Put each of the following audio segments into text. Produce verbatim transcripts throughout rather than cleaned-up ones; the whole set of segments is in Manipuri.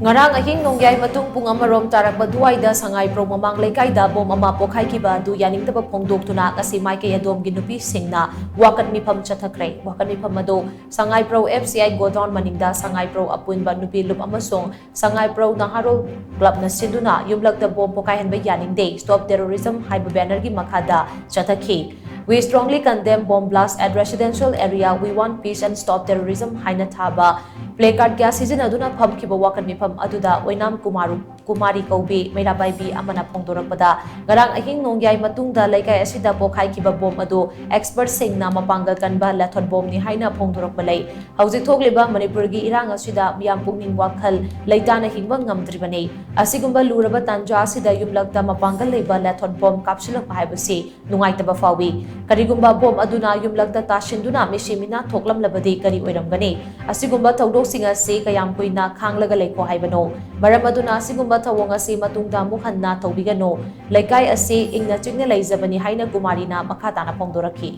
ꯉꯔꯥꯡ ꯑꯍꯤꯡ ꯅꯣꯡꯌꯥꯏ ꯃꯇꯨꯡ ꯄꯨꯡ ꯑꯃꯔꯣꯝ ꯇꯥꯔꯛꯄ ꯑꯗꯨꯋꯥꯏꯗ ꯁꯉꯥꯏꯄ꯭ꯔꯧ ꯃꯃꯥꯡ ꯂꯩꯀꯥꯏꯗ ꯕꯣꯝ ꯑꯃ ꯄꯣꯈꯥꯏꯈꯤꯕ ꯑꯗꯨ ꯌꯥꯅꯤꯡꯗꯕ ꯐꯣꯡꯗꯣꯛꯇꯨꯅ ꯉꯁꯤ ꯃꯥꯏꯀꯩ ꯑꯗꯣꯝꯒꯤ ꯅꯨꯄꯤꯁꯤꯡꯅ ꯋꯥꯀꯠ ꯃꯤꯐꯝ ꯆꯠꯊꯈ꯭ꯔꯦ꯫ ꯋꯥꯀꯠ ꯃꯤꯐꯝ ꯑꯗꯨ ꯁꯉꯥꯏꯄ꯭ꯔꯧ F C I godown ꯃꯅꯤꯡꯗ ꯁꯉꯥꯏꯄ꯭ꯔꯧ ꯑꯄꯨꯟꯕ ꯅꯨꯄꯤ ꯂꯨꯞ ꯑꯃꯁꯨꯡ ꯁꯉꯥꯏꯄ꯭ꯔꯧ ꯅꯍꯥꯔꯣꯜ clubꯅ ꯁꯤꯟꯗꯨꯅ ꯌꯨꯝꯂꯛꯇ ꯕꯣꯝ ꯄꯣꯈꯥꯏꯍꯟꯕ ꯌꯥꯅꯤꯡꯗꯦ, Stop Terrorism ꯍꯥꯏꯕ bannerꯒꯤ ꯃꯈꯥꯗ ꯆꯠꯊꯈꯤ꯫ We strongly condemn bomb blast at residential area, we want peace and stop terrorism ꯍꯥꯏꯅ ꯊꯥꯕ placard ꯀꯌꯥ ꯁꯤꯖꯤꯟꯅꯗꯨꯅ ꯐꯝꯈꯤꯕ ꯋꯥꯀꯠ ꯃꯤꯐꯝ ꯑꯗꯨꯗ ꯑꯣꯏꯅꯥꯝ ꯀꯨꯃꯥꯔꯨ-, ꯀꯨꯃꯥꯔꯤ ꯀꯧꯕꯤ ꯃꯩꯔꯥꯕꯥꯏꯕꯤ ꯑꯃꯅ ꯐꯣꯡꯗꯣꯔꯛꯄꯗ, ꯉꯔꯥꯡ ꯑꯍꯤꯡ ꯅꯣꯡꯌꯥꯏ ꯃꯇꯨꯡꯗ ꯂꯩꯀꯥꯏ ꯑꯁꯤꯗ ꯄꯣꯈꯥꯏꯈꯤꯕ ꯕꯣꯝ ꯑꯗꯨ expertꯁꯤꯡꯅ ꯃꯄꯥꯡꯒꯜ ꯀꯟꯕ lethal bombꯅꯤ ꯍꯥꯏꯅ ꯐꯣꯡꯗꯣꯔꯛꯄ ꯂꯩ꯫ ꯍꯧꯖꯤꯛ ꯊꯣꯛꯂꯤꯕ ꯃꯅꯤꯄꯨꯔꯒꯤ ꯏꯔꯥꯡ ꯑꯁꯤꯗ ꯃꯤꯌꯥꯝ ꯄꯨꯛꯅꯤꯡ ꯋꯥꯈꯜ ꯂꯩꯇꯥꯅ ꯍꯤꯡꯕ ꯉꯝꯗ꯭ꯔꯤꯕꯅꯤ꯫ ꯑꯁꯤꯒꯨꯝꯕ ꯂꯨꯔꯕ ꯇꯥꯟꯖꯥ ꯑꯁꯤꯗ ꯌꯨꯝꯂꯛꯇ ꯃꯄꯥꯡꯒꯜ ꯂꯩꯕ lethal bomb ꯀꯥꯞꯁꯤꯜꯂꯛꯄ ꯍꯥꯏꯕꯁꯤ ꯅꯨꯡꯉꯥꯏꯇꯕ ꯐꯥꯎꯏ꯫ ꯀꯔꯤꯒꯨꯝꯕ ꯕꯣꯝ ꯑꯗꯨꯅ ꯌꯨꯝꯂꯛꯇ ꯇꯥꯁꯤꯟꯗꯨꯅ ꯃꯤꯁꯤ ꯃꯤꯅꯥ ꯊꯣꯛꯂꯝꯂꯕꯗꯤ ꯀꯔꯤ ꯑꯣꯏꯔꯝꯒꯅꯤ? ꯑꯁꯤꯒꯨꯝꯕ ꯊꯧꯗꯣꯛꯁꯤꯡ ꯑꯁꯤ ꯀꯌꯥꯝ ꯀꯨꯏꯅ ꯈꯥꯡꯂꯒ ꯂꯩꯈꯣ ꯍꯥꯏꯕꯅꯣ? ꯃꯔꯝ ꯑꯗꯨꯅ ꯑꯁꯤꯒꯨꯝꯕ ꯊꯧꯑꯣꯡ ꯑꯁꯤ ꯃꯇꯨꯡꯗ ꯑꯃꯨꯛ ꯍꯟꯅ ꯇꯧꯕꯤꯒꯅꯨ꯫ ꯂꯩꯀꯥꯏ ꯑꯁꯤ ꯏꯪꯅ ꯆꯤꯛꯅ ꯂꯩꯖꯕꯅꯤ ꯍꯥꯏꯅ ꯀꯨꯃꯥꯔꯤꯅ ꯃꯈꯥ ꯇꯥꯅ ꯐꯣꯡꯗꯣꯔꯛꯈꯤ꯫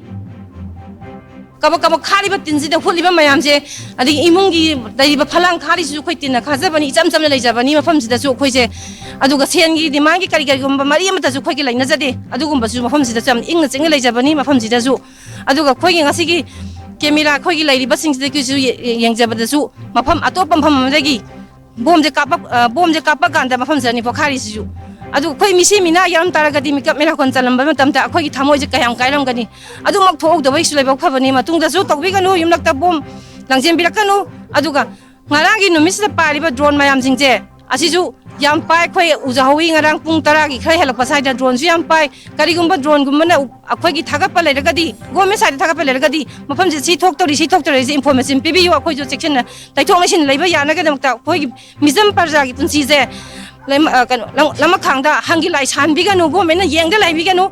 ꯀꯕꯛ ꯀꯕꯛ ꯈꯥꯔꯤꯕ ꯇꯤꯟꯁꯤꯗ ꯍꯨꯠꯂꯤꯕ ꯃꯌꯥꯝꯁꯦ, ꯑꯗꯒꯤ ꯏꯃꯨꯡꯒꯤ ꯂꯩꯔꯤꯕ ꯐꯂꯥꯡ ꯈꯥꯔꯤꯁꯤꯁꯨ ꯑꯩꯈꯣꯏ ꯇꯤꯟꯅ ꯈꯥꯖꯕꯅꯤ, ꯏꯆꯝ ꯆꯝꯅ ꯂꯩꯖꯕꯅꯤ ꯃꯐꯝꯁꯤꯗꯁꯨ ꯑꯩꯈꯣꯏꯁꯦ꯫ ꯑꯗꯨꯒ ꯁꯦꯟꯒꯤ demandꯒꯤ ꯀꯔꯤ ꯀꯔꯤꯒꯨꯝꯕ ꯃꯔꯤ ꯑꯃꯠꯇꯁꯨ ꯑꯩꯈꯣꯏꯒꯤ ꯂꯩꯅꯖꯗꯦ꯫ ꯑꯗꯨꯒꯨꯝꯕꯁꯨ ꯃꯐꯝꯁꯤꯗꯁꯨ ꯌꯥꯝ ꯏꯪꯅ ꯆꯤꯛꯅ ꯂꯩꯖꯕꯅꯤ ꯃꯐꯝꯁꯤꯗꯁꯨ꯫ ꯑꯗꯨꯒ ꯑꯩꯈꯣꯏꯒꯤ ꯉꯁꯤꯒꯤ camera ꯑꯩꯈꯣꯏꯒꯤ ꯂꯩꯔꯤꯕꯁꯤꯡꯁꯤꯗꯒꯤꯁꯨ ꯌꯦ-, ꯌꯦꯡꯖꯕꯗꯁꯨ ꯃꯐꯝ ꯑꯇꯣꯞꯄ ꯃꯐꯝ ꯑꯃꯗꯒꯤ ꯕꯣꯝꯁꯦ ꯀꯥꯞꯄꯛ-, ꯑ, ꯕꯣꯝꯁꯦ ꯀꯥꯞꯄꯛ ꯀꯥꯟꯗ ꯃꯐꯝꯁꯤꯗꯅꯤ ꯄꯣꯈꯥꯏꯔꯤꯁꯤꯁꯨ꯫ ꯑꯗꯨ ꯑꯩꯈꯣꯏ ꯃꯤꯁꯤ ꯃꯤꯅꯥ ꯌꯥꯎꯔꯝ ꯇꯥꯔꯒꯗꯤ, ꯃꯤꯀꯞ ꯃꯤꯔꯥꯛꯈꯣꯟ ꯆꯜꯂꯝꯕ ꯃꯇꯝꯗ ꯑꯩꯈꯣꯏꯒꯤ ꯊꯃꯣꯏꯁꯦ ꯀꯌꯥꯝ ꯀꯥꯏꯔꯝꯒꯅꯤ? ꯑꯗꯨꯃꯛ ꯊꯣꯛꯍꯧꯗꯕꯒꯤꯁꯨ ꯂꯥꯏꯕꯛ ꯐꯕꯅꯤ꯫ ꯃꯇꯨꯡꯗꯁꯨ ꯇꯧꯕꯤꯒꯅꯨ, ꯌꯨꯝꯂꯛꯇ ꯕꯣꯝ ꯂꯪꯁꯤꯟꯕꯤꯔꯛꯀꯅꯨ꯫ ꯑꯗꯨꯒ ꯉꯔꯥꯡꯒꯤ ꯅꯨꯃꯤꯠꯁꯤꯗ ꯄꯥꯏꯔꯤꯕ drone ꯃꯌꯥꯝꯁꯤꯡꯁꯦ ꯑꯁꯤꯁꯨ ꯌꯥꯝ ꯄꯥꯏ꯫ ꯑꯩꯈꯣꯏ ꯎꯖꯍꯧꯋꯤ, ꯉꯔꯥꯡ ꯄꯨꯡ ꯇꯔꯥꯒꯤ ꯈꯔ ꯍꯦꯜꯂꯛꯄ ꯁ꯭ꯋꯥꯏꯗ droneꯁꯨ ꯌꯥꯝ ꯄꯥꯏ꯫ ꯀꯔꯤꯒꯨꯝꯕ droneꯒꯨꯝꯕꯅ ꯑꯩꯈꯣꯏꯒꯤ ꯊꯥꯒꯠꯄ ꯂꯩꯔꯒꯗꯤ, government sideꯇ ꯊꯥꯒꯠꯄ ꯂꯩꯔꯒꯗꯤ, ꯃꯐꯝꯁꯤ ꯁꯤ ꯊꯣꯛꯇꯧꯔꯤ, ꯁꯤ ꯊꯣꯛꯇꯧꯔꯤ ꯍꯥꯏꯁꯤ information ꯄꯤꯕꯤꯌꯨ꯫ ꯑꯩꯈꯣꯏꯁꯨ ꯆꯦꯛꯁꯤꯟꯅ ꯂꯩꯊꯣꯛ ꯂꯩꯁꯤꯟ ꯂꯩꯕ ꯌꯥꯅꯕꯒꯤꯗꯃꯛꯇ ꯑꯩꯈꯣꯏꯒꯤ ꯃꯤꯆꯝ ꯄ꯭ꯔꯖꯥꯒꯤ ꯄꯨꯟꯁꯤꯁꯦ ꯂꯩꯃ-, ꯑ, ꯀꯩꯅꯣ, ꯂꯝ-, ꯂꯃꯈꯥꯡꯗ ꯍꯪꯒꯤ ꯂꯥꯏ ꯁꯥꯍꯟꯕꯤꯒꯅꯨ, governmentꯅ ꯌꯦꯡꯗ ꯂꯩꯕꯤꯒꯅꯨ꯫